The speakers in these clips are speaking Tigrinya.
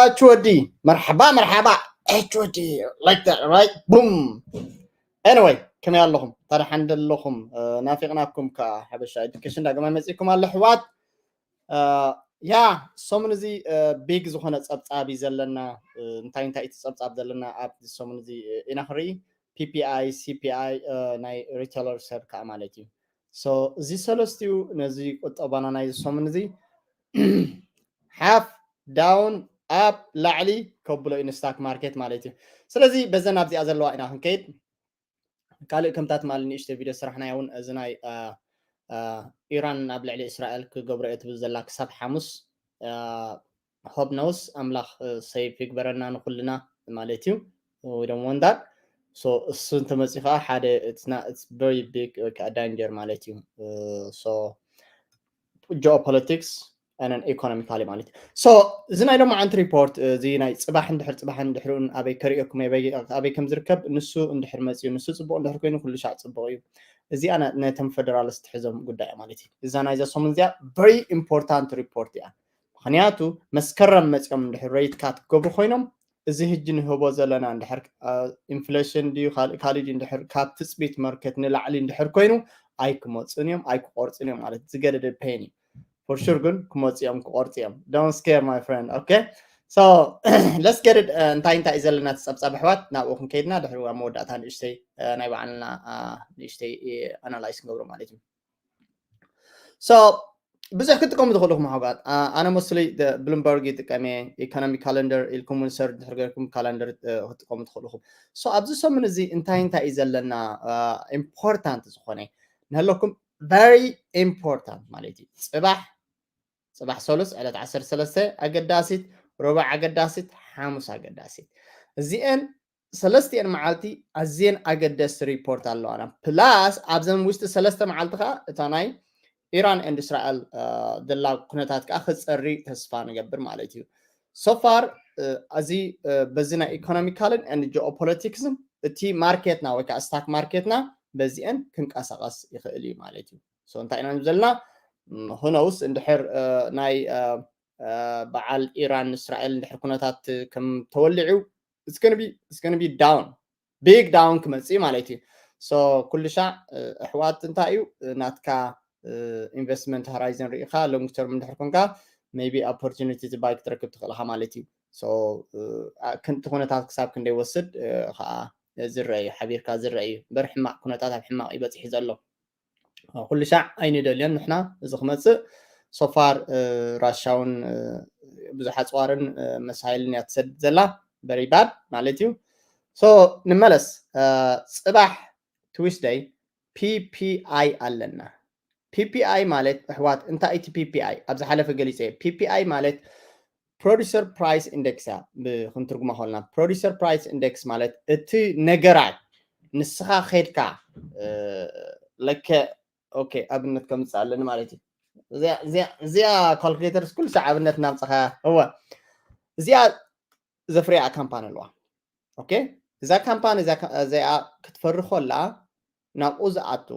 H O D. መርሓባ መርሓባ። H O D. Like that, right? Boom. Anyway, ከመይ ኣለኹም? ታዲያ ሓንደ ኣለኹም? ናፊቕናኩም ከዓ ሓበሻ ኤዱኬሽን ዳግማይ መፂእኩም ኣሎ ኣሕዋት። ያ ሰሙን እዚ ቢግ ዝኾነ ፀብፃብ እዩ ዘለና። እንታይ እንታይ እቲ ፀብፃብ ዘለና ኣብ ሰሙን እዚ ኢና ክንርኢ። P P I, C P I, ናይ ሪቴለር ሰብ ከዓ ማለት እዩ። So እዚ ሰለስቲኡ ነዚ ቁጠባና ናይ ሰሙን እዚ ሓፍ ዳውን ኣፕ ላዕሊ ከብሎ እዩ ንስታክ ማርኬት ማለት እዩ። ስለዚ በዘን ኣብዚኣ ዘለዋ ኢና ክንከይድ። ካልእ ከምታ ትማሊ ንእሽተይ ቪድዮ ስራሕናዮ እውን እዚ ናይ ኢራን ኣብ ልዕሊ እስራኤል ክገብሮ እየ ትብል ዘላ ክሳብ ሓሙስ ሆብ ነውስ ኣምላኽ ሰይፍ ይግበረና ንኩልና ማለት እዩ። We don't want that. So እሱ እንተመፂኡ ከዓ ሓደ it's very big ዳንጀር ማለት እዩ። So geopolitics and economically ማለት እዩ። So እዚ ናይ ሎማዓንቲ ሪፖርት እዚ ናይ ፅባሕ እንድሕር ፅባሕ እንድሕር ኣበይ ከርእየኩም ኣበይ ከም ዝርከብ ንሱ እንድሕር መፅኡ ንሱ ፅቡቅ እንድሕር ኮይኑ ኩሉ ሻዕ ፅቡቅ እዩ። እዚኣ ነቶም ፈደራልስ ትሕዞም ጉዳይ ማለት እዩ። እዛ ናይዛ ሰሙን እዚኣ very important report እያ። ምክንያቱ መስከረም መፂኦም እንድሕር ሬት ካት ክገብሩ ኮይኖም እዚ ህጂ ንህቦ ዘለና እንድሕር ኢንፍሌሽን ድዩ ካልእ ካልእ ድዩ እንድሕር ካብ ትፅቢት መርኬት ንላዕሊ እንድሕር ኮይኑ ኣይክመፁን እዮም ኣይክቆርፅን እዮም ማለት ዝገደደ ፔን እዩ። For sure ግን ክመፁ እዮም ክቆርፁ እዮም። Don't scare my friend, okay? So let's get it. እንታይ እንታይ እዩ ዘለና ፀብፃብ ኣሕዋት ናብኡ ክንከይድና ድሕሪ ኣብ መወዳእታ ንእሽተይ ናይ ባዕልና ንእሽተይ ኣናላይዝ ክንገብሮ ማለት እዩ። So ብዙሕ ክትጥቀሙ ትኽእሉ ኢኹም ኣሕዋት። ኣነ mostly ብሉምበርግ ይጥቀም እየ። ኢኮኖሚ ካለንደር ኢልኩም እውን ሰርች ድሕር ገርኩም ካለንደር ክትጥቀሙ ትኽእሉ ኢኹም። So ኣብዚ ሰሙን እዚ እንታይ እንታይ እዩ ዘለና ኢምፖርታንት ዝኾነ ንህለኩም very important ማለት እዩ። ፅባሕ ፅባሕ ሰሉስ ዕለት ዓሰርተ ሰለስተ ኣገዳሲት፣ ረቡዕ ኣገዳሲት፣ ሓሙስ ኣገዳሲት። እዚአን ሰለስቲአን መዓልቲ ኣዝየን ኣገደስቲ ሪፖርት ኣለዋና። ፕላስ ኣብዘን ውሽጢ ሰለስተ መዓልቲ ከዓ እታ ናይ ኢራን ኤንድ እስራኤል ዘላ ኩነታት ከዓ ክፀሪ ተስፋ ንገብር ማለት እዩ። ሶፋር እዚ በዚ ናይ ኢኮኖሚካልን ኤንድ ጂኦፖለቲክስን እቲ ማርኬትና ወይ ከዓ ስታክ ማርኬትና በዚአን ክንቀሳቀስ ይኽእል እዩ ማለት እዩ። So እንታይ ኢና ንብል ዘለና? ሁነውስ እንድሕር ናይ በዓል ኢራን እስራኤል እንድሕር ኩነታት ከም ተወሊዑ it's gonna be down, big down ክመፅእ ማለት እዩ። So ኩሉ ሻዕ ኣሕዋት እንታይ እዩ ናትካ ኢንቨስትመንት ሃራይዘን ርኢኻ ሎንግ ተርም እንድሕር ኮንካ maybe ኦፖርቹኒቲ ባይ ክትረክብ ትኽእል ኢኻ ማለት እዩ። So ክንቲ ኩነታት ክሳብ ክንደይ ወስድ ከዓ ዝረአ እዩ ሓቢርካ ዝረአ እዩ እምበር ሕማቅ ኩነታት ኣብ ሕማቅ እዩ በፂሑ ዘሎ። ኩሉ ሻዕ ኣይንደልዮን ንሕና እዚ ክመፅእ። ሶፋር ራሻ እውን ብዙሕ ኣፅዋርን መሳይልን እያ ትሰድድ ዘላ very bad ማለት እዩ። So ንመለስ። ፅባሕ ትዊስደይ ፒፒኣይ ኣለና። ፒፒኣይ ማለት ኣሕዋት እንታይ እቲ ፒፒኣይ ኣብ ዝሓለፈ ገሊፀ ፒፒኣይ ማለት ፕሮዲሰር ፕራይስ ኢንደክስ እያ። ክንትርጉማ ከለና ፕሮዲሰር ፕራይስ ኢንደክስ ማለት እቲ ነገራት ንስኻ ከድካ ለከ okay ኣብነት ከምፅእ ኣለኒ ማለት እዩ። እዚኣ ካልኩሌተር ኩሉ ሳዕ ኣብነት እናምፀኻ እወ እዚኣ ዘፍርያ ካምፓኒ ኣለዋ። Okay እዛ ካምፓኒ እዚኣ ክትፈሪ ከላ ናብኡ ዝኣቱ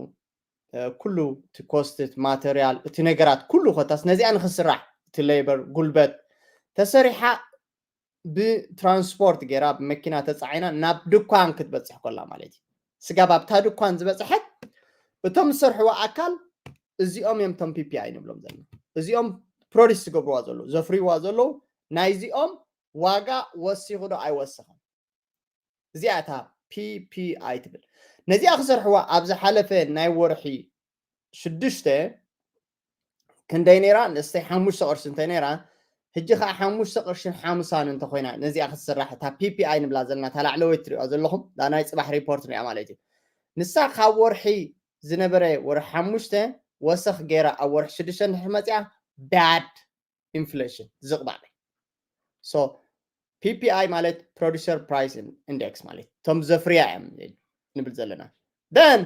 ኩሉ እቲ ኮስት ማተርያል እቲ ነገራት ኩሉ ኮታስ ነዚኣ ንክስራሕ እቲ ሌበር ጉልበት ተሰሪሓ ብትራንስፖርት ገይራ ብመኪና ተፃዒና ናብ ድኳን ክትበፅሕ ከላ ማለት እዩ። ስጋብ ኣብታ ድኳን ዝበፅሐት እቶም ዝሰርሕዋ ኣካል እዚኦም እዮም እቶም ፒፒኣይ ንብሎም ዘለና። እዚኦም ፕሮዲስ ዝገብርዋ ዘለዉ ዘፍርይዋ ዘለዉ ናይዚኦም ዋጋ ወሲኹ ዶ ኣይወሰኸን? እዚኣ እታ ፒፒኣይ ትብል። ነዚኣ ክሰርሕዋ ኣብ ዝሓለፈ ናይ ወርሒ ሽዱሽተ ክንደይ ነይራ? ንስተይ ሓሙሽተ ቅርሺ እንተ ነይራ ሕጂ ከዓ ሓሙሽተ ቅርሽን ሓምሳን እንተኮይና ነዚኣ ክትስራሕ እታ ፒፒኣይ ንብላ ዘለና እታ ላዕለወይ ትሪኦ ዘለኹም ናይ ፅባሕ ሪፖርት ንሪኣ ማለት እዩ። ንሳ ካብ ወርሒ ዝነበረ ወርሒ ሓሙሽተ ወሰኽ ገይራ ኣብ ወርሒ ሽዱሽተ እንድሕር መፅያ bad inflation ዝቕባበ። So ፒፒኣይ ማለት producer price index ማለት እቶም ዘፍርያ እዮም ንብል ዘለና። Then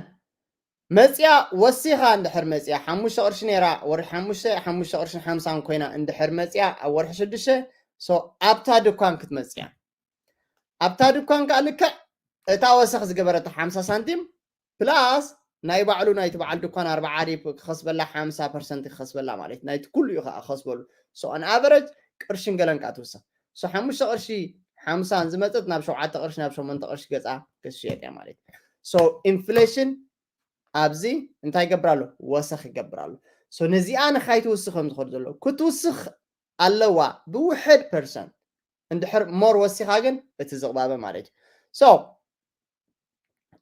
መፅያ ወሲኻ እንድሕር መፅያ ሓሙሽተ ቅርሺ ነይራ ወርሒ ሓሙሽተ ሓሙሽተ ቅርሽን ሓምሳን ኮይና እንድሕር መፅያ ኣብ ወርሒ ሽዱሽተ so ኣብታ ድኳን ክትመፅያ ኣብታ ድኳን ከዓ ልክዕ እታ ወሰኽ ዝገበረታ ሓምሳ ሳንቲም ፕላስ ናይ ባዕሉ ናይቲ በዓል ድኳን ኣርባዓ ድዩ ክኸስበላ ሓምሳ ፐርሰንት ክኸስበላ ማለት ናይቲ ኩሉ እዩ ከዓ ክኸስበሉ so on average ቅርሽን ገለን ከዓ ትውሰኽ። So ሓሙሽተ ቅርሺ ሓምሳን ዝመፀት ናብ ሸውዓተ ቅርሺ ናብ ሸሞንተ ቅርሺ ገፃ ክትሽየጥ እያ ማለት እዩ። So ኢንፍሌሽን ኣብዚ እንታይ ይገብር ኣሎ? ወሰኽ ይገብር ኣሎ። So ነዚኣ ንካይትውስኽ ከም ዝኸዱ ዘሎ ክትውስኽ ኣለዋ ብውሕድ ፐርሰንት። እንድሕር ሞር ወሲኻ ግን እቲ ዝቕባበ ማለት እዩ። So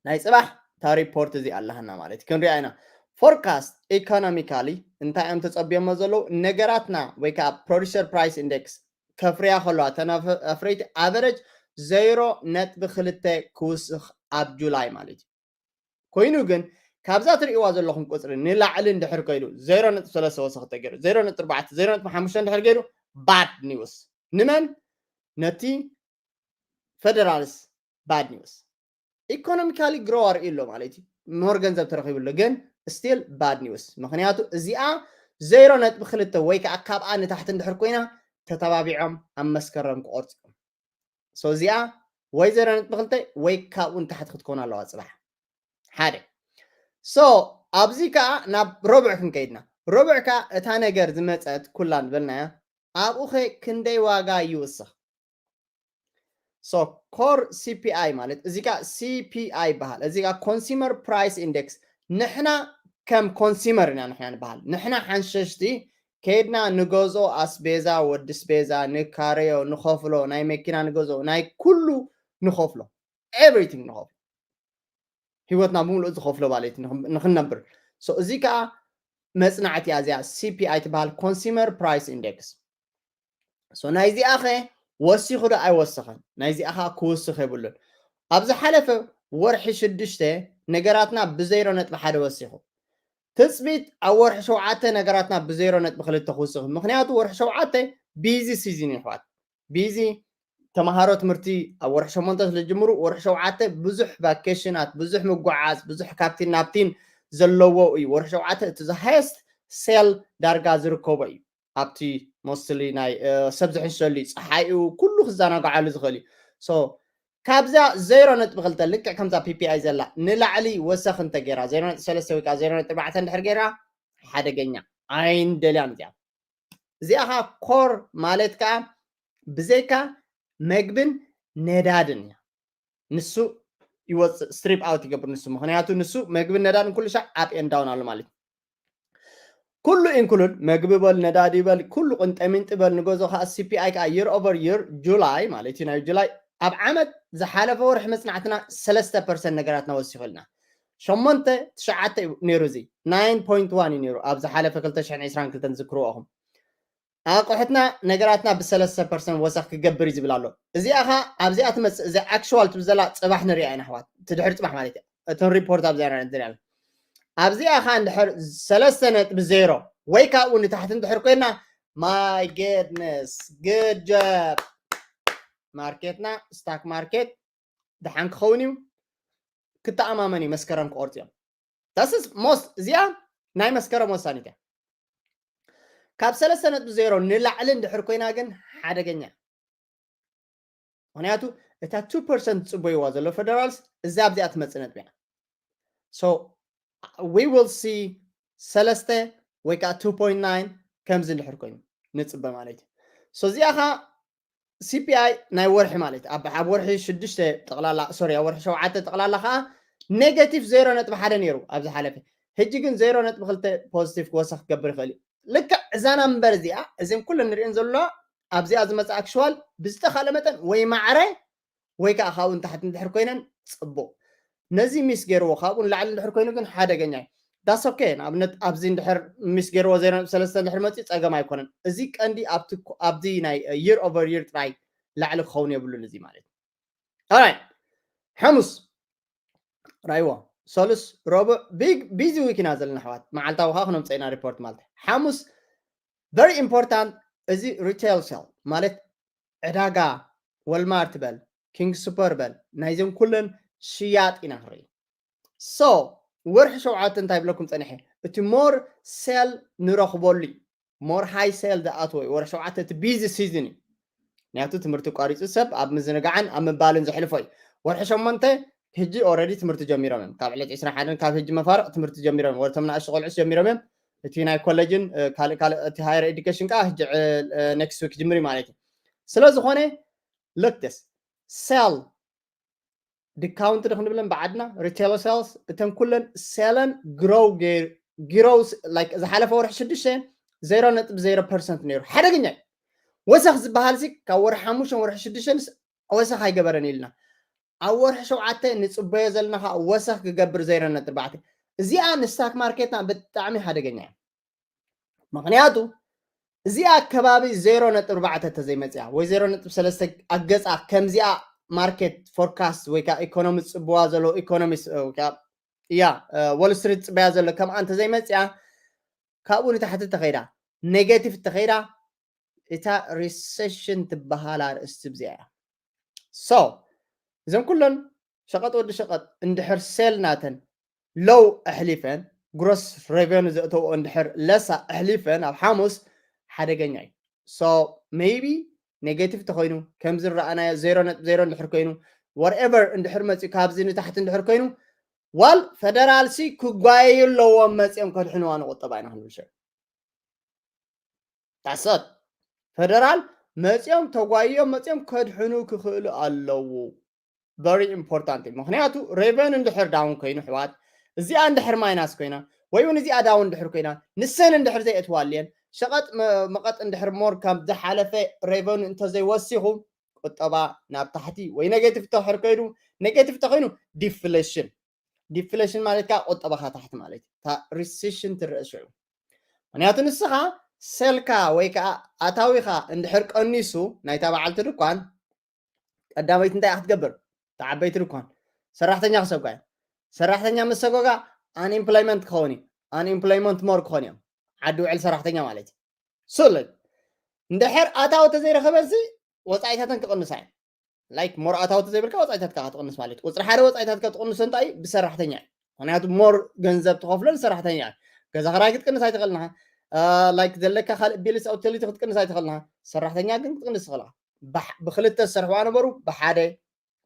ናይ ፅባሕ እታ ሪፖርት እዚ ኣለሃና ማለት እዩ። ክንሪኣ ኢና። ፎርካስት ኢኮኖሚካሊ እንታይ እዮም ተፀብዮሞ ዘለዉ? ነገራትና ወይ ከዓ ፕሮዲሰር ፕራይስ ኢንዴክስ ከፍርያ ከለዋ እተን ኣፍረይቲ ኣቨረጅ ዜሮ ነጥቢ ክልተ ክውስኽ ኣብ ጁላይ ማለት እዩ። ኮይኑ ግን ካብዛ ትርእይዋ ዘለኹም ቁፅሪ ንላዕሊ እንድሕር ከይዱ ዜሮ ነጥቢ ሰለስተ ወሰኽ ተገይሩ ዜሮ ነጥቢ ኣርባዕተ ዜሮ ነጥቢ ሓሙሽተ እንድሕር ገይሩ ባድ ኒውስ። ንመን? ነቲ ፌደራልስ ባድ ኒውስ። ኢኮኖሚካሊ ግሮ ኣርእዩ ኣሎ ማለት እዩ። ሞር ገንዘብ ተረኺቡ ኣሎ ግን ስቲል ባድ ኒውስ። ምክንያቱ እዚኣ ዜሮ ነጥቢ ክልተ ወይ ከዓ ካብኣ ንታሕቲ እንድሕር ኮይና ተተባቢዖም ኣብ መስከረም ክቆርፁ እዮም። So እዚኣ ወይ ዜሮ ነጥቢ ክልተ ወይ ካብኡ ንታሕቲ ክትኮን ኣለዋ ፅባሕ ሓደ። So ኣብዚ ከዓ ናብ ረቡዕ ክንከይድና። ረቡዕ ከዓ እታ ነገር ዝመፀት ኩላ ዝበልናያ ኣብኡ ኸ ክንደይ ዋጋ ይውስኽ? So ኮር ሲፒኣይ ማለት እዚ ከዓ ሲፒኣይ ይበሃል። እዚ ከዓ ኮንሱመር ፕራይስ ኢንዴክስ። ንሕና ከም ኮንሱመር ኢና ንሕና ንበሃል። ንሕና ሓንሸሽቲ ከይድና ንገዝኦ ኣስቤዛ፣ ወዲ ስቤዛ፣ ንካረዮ ንኸፍሎ፣ ናይ መኪና ንገዝኦ፣ ናይ ኩሉ ንኸፍሎ፣ ኤቭሪቲንግ ንኸፍሎ፣ ህይወትና ብምሉእ ዝኸፍሎ ማለት እዩ ንኽን- ንኽንነብር። So እዚ ከዓ መፅናዕቲ እያ እዚኣ ሲፒኣይ ትበሃል፣ ኮንሱመር ፕራይስ ኢንዴክስ። So ናይዚኣ ኸ ወሲኹ ዶ ኣይወሰኸን? ናይዚኣ ከዓ ክውስኽ የብሉን። ኣብ ዝሓለፈ ወርሒ ሽዱሽተ ነገራትና ብዜሮ ነጥቢ ሓደ ወሲኹ። ትፅቢት ኣብ ወርሒ ሸውዓተ ነገራትና ብዜሮ ነጥቢ ክልተ ክውስኽ። ምክንያቱ ወርሒ ሸውዓተ ቢዚ ሲዝን እዩ ኣሕዋት። ቢዚ ተምሃሮ ትምህርቲ ኣብ ወርሒ ሸሞንተ ስለ ዝጅምሩ ወርሒ ሸውዓተ ብዙሕ ቫኬሽናት፣ ብዙሕ ምጉዓዝ፣ ብዙሕ ካብቲን ናብቲን ዘለዎ እዩ። ወርሒ ሸውዓተ እቲ ሃየስት ሴል ዳርጋ ዝርከቦ እዩ። ኣብቲ ሞስትሊ ናይ ሰብ ዝሕሸሉ እዩ። ፀሓይኡ ኩሉ ክዘናግዓሉ ዝኽእል እዩ። So ካብዛ ዜሮ ነጥቢ ክልተ ልክዕ ከምዛ ፒፒኣይ ዘላ ንላዕሊ ወሰኽ እንተ ገይራ ዜሮ ነጥቢ ሰለስተ ወይ ከዓ ዜሮ ነጥቢ ኣርባዕተ እንድሕር ገይራ ሓደገኛ ኣይንደልያን እዚኣ። እዚኣ ከዓ ኮር ማለት ከዓ ብዘይካ መግብን ነዳድን እያ። ንሱ ይወፅእ፣ ስትሪፕ ኣውት ይገብር ንሱ። ምክንያቱ ንሱ መግብን ነዳድን ኩሉ ሻዕ ኣፕ ኤንድ ዳውን ኣሎ ማለት እዩ። ኩሉ ኢንክሉድ መግቢ በል ነዳዲ በል ኩሉ ቅንጠሚንጢ በል ንገዞ ከዓ ሲፒኣይ ከዓ ይር ኦቨር ይር ጁላይ ማለት እዩ ናይ ጁላይ ኣብ ዓመት ዝሓለፈ ወርሒ መፅናዕትና ሰለስተ ፐርሰንት ነገራትና ወሲኹ ኢልና ሸሞንተ ትሽዓተ እዩ ነይሩ እዚ ናይን ፖይንት ዋን እዩ ነይሩ ኣብ ዝሓለፈ ክልተ ሽሕን ዕስራን ክልተን ዝክርዎ ኢኹም ኣቑሑትና ነገራትና ብሰለስተ ፐርሰንት ወሰኽ ክገብር እዩ ዝብል ኣሎ እዚኣ ኸ ኣብዚኣ ትመፅእ እዚ ኣክሽዋል ትብል ዘላ ፅባሕ ንሪኣ ኢና ኣሕዋት ትድሕር ፅባሕ ማለት እዩ እቶም ሪፖርት ኣብዚኣ ንሪኣ ኣብዚኣ ኸ እንድሕር ሰለስተ ነጥቢ ዜሮ ወይ ካብኡ ንታሕቲ እንድሕር ኮይና my goodness good job ማርኬትና ስታክ ማርኬት ደሓን ክኸውን እዩ ክተኣማመን እዩ መስከረም ክቆርፅ እዮም that's most እዚኣ ናይ መስከረም ወሳኒት እያ ካብ ሰለስተ ነጥቢ ዜሮ ንላዕሊ እንድሕር ኮይና ግን ሓደገኛ ምክንያቱ እታ ቱ ፐርሰንት ዝፅበይዋ ዘሎ ፌደራልስ እዛ ኣብዚኣ ትመፅእ ነጥቢ እያ so we will see ሰለስተ ወይ ከዓ ቱ ፖይንት ናይን ከምዚ እንድሕር ኮይኑ ንፅበ ማለት እዩ so እዚኣ ከዓ ሲፒኣይ ናይ ወርሒ ማለት ኣብ ኣብ ወርሒ ሽዱሽተ ጠቕላላ ሶሪ ኣብ ወርሒ ሸውዓተ ጠቕላላ ከዓ ኔጋቲቭ ዜሮ ነጥቢ ሓደ ነይሩ ኣብ ዝሓለፈ ሕጂ ግን ዜሮ ነጥቢ ክልተ ፖዚቲቭ ክወሰኽ ክገብር ይኽእል እዩ ልክዕ እዛ ናምበር እዚኣ እዚን ኩለን ንሪእን ዘሎ ኣብዚኣ ዝመፅእ ኣክሽዋል ብዝተኻለ መጠን ወይ ማዕረ ወይ ከዓ ካብኡ ንታሕቲ እንድሕር ኮይነን ፅቡቕ ነዚ ሚስ ገይርዎ ካብኡ ንላዕሊ እንድሕር ኮይኑ ግን ሓደገኛ እዩ that's okay ንኣብነት ኣብዚ እንድሕር ሚስ ገይርዎ ዜሮ ነጥቢ ሰለስተ እንድሕር መፅኡ ፀገም ኣይኮነን እዚ ቀንዲ ኣብቲ ኣብዚ ናይ ይር ኦቨር ይር ጥራይ ላዕሊ ክኸውን የብሉን እዚ ማለት እዩ ሓሙስ ራይዎ ሰሉስ ረቡዕ ቢግ ቢዚ ዊክ ኢና ዘለና ኣሕዋት መዓልታዊ ከዓ ክነምፀ ኢና ሪፖርት ማለት ሓሙስ very important እዚ ሪቴል ሴል ማለት ዕዳጋ ወልማርት በል ኪንግ ሱፐር በል ናይዘን ኩለን ሽያጥ ኢና ክንርኢ so ወርሒ ሸውዓተ እንታይ ብለኩም ፀኒሐ እቲ ሞር ሴል ንረኽበሉ እዩ ሞር ሃይ ሴል ዝኣትዎ እዩ ወርሒ ሸውዓተ እቲ ቢዚ ሲዝን እዩ ምክንያቱ ትምህርቲ ቋሪፁ ሰብ ኣብ ምዝንጋዕን ኣብ ምባልን ዘሕልፎ እዩ ወርሒ ሸሞንተ ሕጂ ኦረዲ ትምህርቲ ጀሚሮም እዮም ካብ ዕለት ዕስራ ሓደን ካብ ሕጂ መፋርቕ ትምህርቲ ጀሚሮም እዮም ወርቶም ንኣሽቱ ቆልዑስ ጀሚሮም እዮም እቲ ናይ ኮሌጅን ካልእ ካልእ እቲ ሃየር ኤዱኬሽን ከዓ ሕጂ ኔክስት ዊክ ጅምር ማለት እዩ ስለዝኾነ look this sell discount ዶ ክንብለን ብዓድና retail sales እተን ኩለን sell ን grow grow like ዝሓለፈ ወርሒ ሽዱሽተ ዜሮ ነጥቢ ዜሮ ፐርሰንት ነይሩ። ሓደገኛ እዩ። ወሰኽ ዝበሃል ሲ ካብ ወርሒ ሓሙሽተ ወርሒ ሽዱሽተ ወሰኽ ኣይገበረን ኢልና ኣብ ወርሒ ሸውዓተ ንፅበዮ ዘለና ከዓ ወሰኽ ክገብር ዜሮ ነጥቢ ኣርባዕተ። እዚኣ ንስታክ ማርኬትና ብጣዕሚ ሓደገኛ እያ። ምክንያቱ እዚኣ ከባቢ ዜሮ ነጥቢ ኣርባዕተ ተዘይመፅያ ወይ ዜሮ ነጥቢ ሰለስተ ኣገፃ ከምዚኣ ማርኬት ፎርካስት ወይ ከዓ ኢኮኖሚ ዝፅብዋ ዘለዉ ኢኮኖሚስት እያ ወል ስትሪት ዝፅበያ ዘሎ ከምኣ እንተዘይመፅያ ካብኡ ንታሕቲ ተኸይዳ ኔጌቲቭ ተኸይዳ እታ ሪሴሽን ትበሃል ኣርእስቲ ብዚኣ እያ። So እዞም ኩለን ሸቐጥ ወዲ ሸቐጥ እንድሕር ሴል ናተን ሎው ኣሕሊፈን ግሮስ ሬቨኑ ዘእተውኦ እንድሕር ለሳ ኣሕሊፈን ኣብ ሓሙስ ሓደገኛ እዩ። So maybe ኔጌቲቭ ተኮይኑ ከምዚ ረኣናዮ ዜሮ ነጥቢ ዜሮ እንድሕር ኮይኑ whatever እንድሕር መፅኡ ካብዚ ንታሕቲ እንድሕር ኮይኑ ዋል ፈደራልሲ ክጓየዩ ኣለዎም መፅኦም ከድሕንዋ ንቁጠባ ኢና ክንብል ሽዑ ዳሰት ፈደራል መፅኦም ተጓይዮም መፅኦም ከድሕኑ ክኽእሉ ኣለዉ። Very important እዩ። ምክንያቱ ሬቨን እንድሕር ዳውን ኮይኑ ኣሕዋት እዚኣ እንድሕር ማይናስ ኮይና ወይ እውን እዚኣ ዳውን እንድሕር ኮይና ንሰን እንድሕር ዘይእትዋልየን ሸቐጥ መቐጥ እንድሕር ሞር ካብ ዝሓለፈ ሬቨኑ እንተዘይወሲኹ ቁጠባ ናብ ታሕቲ ወይ ኔጌቲቭ ተሕር ከይዱ ኔጌቲቭ ተኮይኑ ዲፍሌሽን ዲፍሌሽን ማለት ከዓ ቁጠባካ ታሕቲ ማለት እዩ። እታ ሪሴሽን ትረአ ሽዑ ምክንያቱ ንስኻ ሰልካ ወይ ከዓ ኣታዊኻ እንድሕር ቀኒሱ ናይታ በዓልቲ ድኳን ቀዳመይቲ እንታይ ክትገብር ተዓበይቲ ድኳን ሰራሕተኛ ክሰጓ እዮም ሰራሕተኛ ምስ ሰጎጋ ኣንኤምፕሎይመንት ክኸውን እዩ ኣንኤምፕሎይመንት ሞር ክኾን እዮም ዓዲ ውዕል ሰራሕተኛ ማለት እዩ ስለ እንድሕር ኣታዊ ተዘይረኸበዚ ወፃኢታተን ክቕንሳ እዩ like ሞር ኣታዊ ተዘይብልካ ወፃኢታትካ ክትቕንስ ማለት እዩ ቁፅሪ ሓደ ወፃኢታትካ ትቕንሶ እንታይ ብሰራሕተኛ እዩ ምክንያቱ ሞር ገንዘብ ትኸፍሎ ንሰራሕተኛ እዩ ገዛ ክራይ ክትቅንስ ኣይትኽእልንኻ like ዘለካ ካልእ ቢልስ ኣውቶሊቲ ክትቅንስ ኣይትኽእልንኻ ሰራሕተኛ ግን ክትቅንስ ትኽእልኻ ብክልተ ዝሰርሕዋ ነበሩ ብሓደ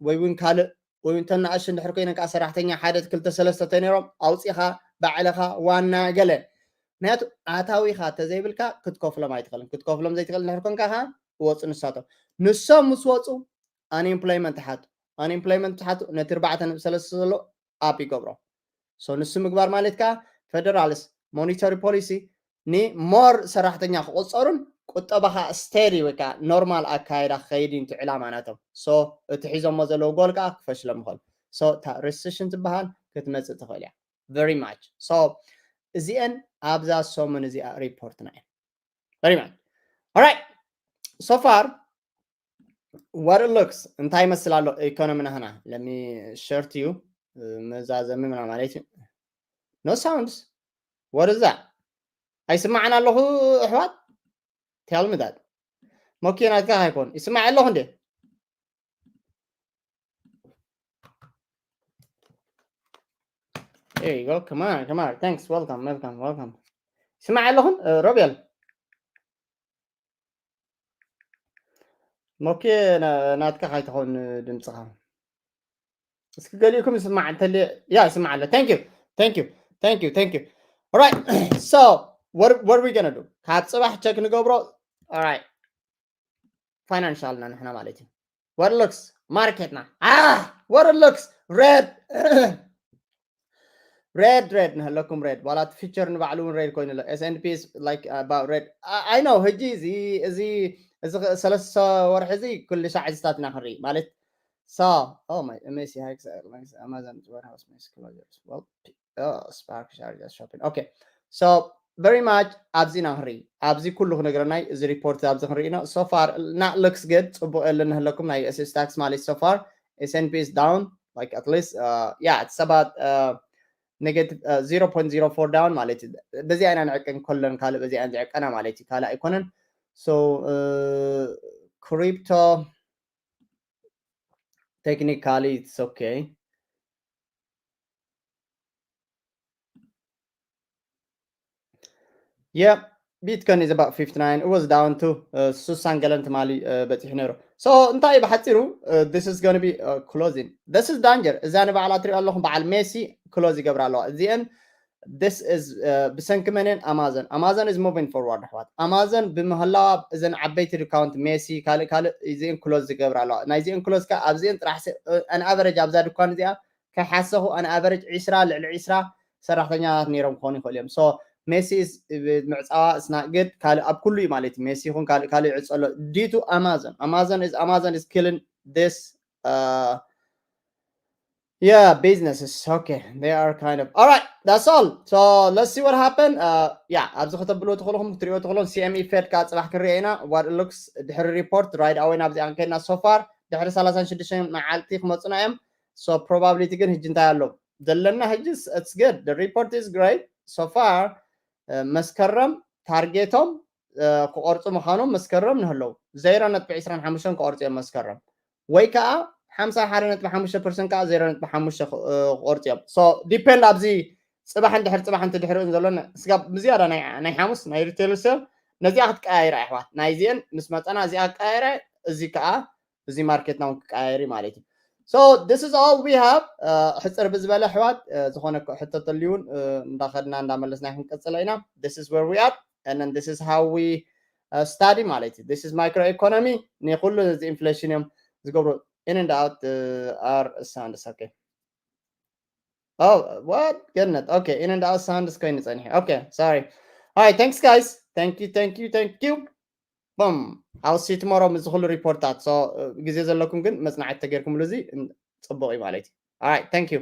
ወይ እውን ካልእ ወይ እውን ተናእሽ እንድሕር ኮይነ ከዓ ሰራሕተኛ ሓደ ክልተ ሰለስተ ተነይሮም ኣውፂኻ ባዕልኻ ዋና ገለ ምክንያቱ ኣታዊኻ ተዘይብልካ ክትከፍሎም ኣይትኽእልን ክትከፍሎም ዘይትኽእል እንድሕር ኮንካ ከዓ ወፁ ንሳቶም ንሶም ምስ ወፁ ኣንኤምፕሎይመንት ሓቱ ኣንኤምፕሎይመንት ሓቱ ነቲ ኣርባዕተ ነጥቢ ሰለስተ ዘሎ ኣፕ ይገብሮ ንሱ ምግባር ማለት ከዓ ፈደራልስ ሞኒተሪ ፖሊሲ ንሞር ሰራሕተኛ ክቆፀሩን ቁጠባኻ ስቴዲ ወይ ከዓ ኖርማል ኣካየዳ ክኸይድ እዩ ዕላማ ናቶም እቲ ሒዞሞ ዘለዉ ጎል ከዓ ክፈሽሎም ይኽእል እታ ሪሴሽን ትበሃል ክትመፅእ ትኽእል እያ very much እዚአን ኣብዛ ሰሙን እዚኣ ሪፖርትና እየን very much alright so far what it looks እንታይ ይመስል ኣሎ ኢኮኖሚ ናህና let me share to you መዛዘሚ ምና ማለት እዩ no sounds what is that ኣይስማዕን ኣለኹ ኣሕዋት tell me that ሞኪ ናትካ ኣይኮን ይስማዕ ኣለኹ እንዴ There you go. Come on, come on. Thanks. Welcome, welcome, welcome. ስማዕ ኣለኹም ሮቤል ሞኬ ናትካ ካይትኸውን ድምፅኻ እስኪ ገሊእኩም ይስማዕ እንተለ ያ ይስማዕ ኣሎ thank you thank you thank you thank you alright so what what we gonna do ካብ ፅባሕ ቸክ ንገብሮ alright ፋይናንሻልና ንሕና ማለት እዩ what looks ማርኬትና ah what looks red red red ንህለኩም red ዋላ እቲ ፊቸር ንባዕሉ እውን red ኮይኑ ኣሎ S and P like about red I know ሕጂ እዚ እዚ እዚ ሰለስተ ወርሒ እዚ ኩሉ ሻዕ እዚታት ኢና ክንርኢ ማለት so oh my M S C Hikes Airlines Amazon Warehouse Mass Closures well oh Spark Charges Shopping okay so very much ኣብዚ ኢና ክንርኢ ኣብዚ ኩሉ ክነግረናይ እዚ ሪፖርት ኣብዚ ክንርኢ ኢና so far not looks good ፅቡቅ የለ ንህለኩም ናይ S S ታክስ ማለት so far S and P is down like at least uh, yeah it's about uh, negative uh, zero point zero four down ማለት እዩ በዚኣ ኢና ንዕቀን ከለን ካልእ በዚኣ ዝዕቀና ማለት እዩ ካልእ ኣይኮነን so uh, crypto technically it's okay yeah Bitcoin is about fifty-nine. It was down to uh, ሱሳን ገለን ትማሊ uh, በፂሑ ነይሩ so እንታይ ብሓፂሩ uh, this is going to be uh, closing this is danger እዛ ንባዕላ ትሪኦ ኣለኹም በዓል ሜሲ ክሎዝ ይገብራ ኣለዋ እዚአን this is ብሰንኪ መንን ኣማዞን ኣማዞን is moving forward ኣሕዋት ኣማዞን ብምህላዋ እዘን ዓበይቲ ዲካውንት ሜሲ ካልእ ካልእ እዚአን ክሎዝ ዝገብራ ኣለዋ ናይዚአን ክሎዝ ከ ኣብዚአን ጥራሕ an average ኣብዛ ድኳን እዚኣ ከይሓሰኹ an average ዒስራ ልዕሊ ዒስራ ሰራሕተኛታት ነይሮም ክኾኑ ይኽእሉ እዮም so ሜሲ ምዕፃዋ ስናግድ ካልእ ኣብ ኩሉ እዩ ማለት እዩ ሜሲ ይኹን ካልእ ካልእ ይዕፀሎ due to ኣማዞን ኣማዞን is ኣማዞን is killing this uh, yeah businesses okay they are kind of all right that's all so let's see what happened uh, yeah ኣብዚ ከተብልዎ ትኽእልኹም ክትሪኦ ትኽእሎም CME Fed ከዓ ፅባሕ ክንሪኦ ኢና what looks ድሕሪ report right away ናብዚኣ ክንከድና so far ድሕሪ ሰላሳን ሽዱሽተን መዓልቲ ክመፁና እዮም so probability ግን ሕጂ እንታይ ኣሎ ዘለና ሕጂ it's good the report is great so far መስከረም ታርጌቶም ክቆርፁ ምዃኖም መስከረም ንህለው ዜሮ ነጥቢ ዕስራን ሓሙሽተን ክቆርፁ እዮም መስከረም ወይ ከዓ ሓምሳ ሓደ ነጥቢ ሓሙሽተ ፐርሰንት ከዓ ዜሮ ነጥቢ ሓሙሽተ ክቆርፁ እዮም so depend ኣብዚ ፅባሕን ድሕሪ ፅባሕን ትድሕሪኡን ዘሎ ስጋብ ብዝያዳ ናይ ሓሙስ ናይ retail sale ነዚኣ ክትቀያይራ ኣሕዋት ናይዚአን ምስ መፀና እዚኣ ክቀያይረ እዚ ከዓ እዚ ማርኬትና እውን ክቀያየር እዩ ማለት እዩ so this is all we have ሕፅር ብዝበለ ኣሕዋት ዝኾነ ሕቶ ተልዩን እንዳኸድና እንዳመለስና ክንቀፅለ ኢና this is where we are and then this is how we uh, study ማለት እዩ this is micro economy ንኩሉ እዚ inflation እዮም ዝገብሩ in and out uh, are sounds okay oh what ገነት okay in and out sounds ኮይኑ ፀኒሑ okay sorry all right thanks guys thank you thank you thank you boom I'll see tomorrow ምስ ዝኩሉ ሪፖርታት so ግዜ ዘለኩም ግን መፅናዕቲ ተገይርኩምሉ እዚ ፅቡቅ እዩ ማለት እዩ all right thank you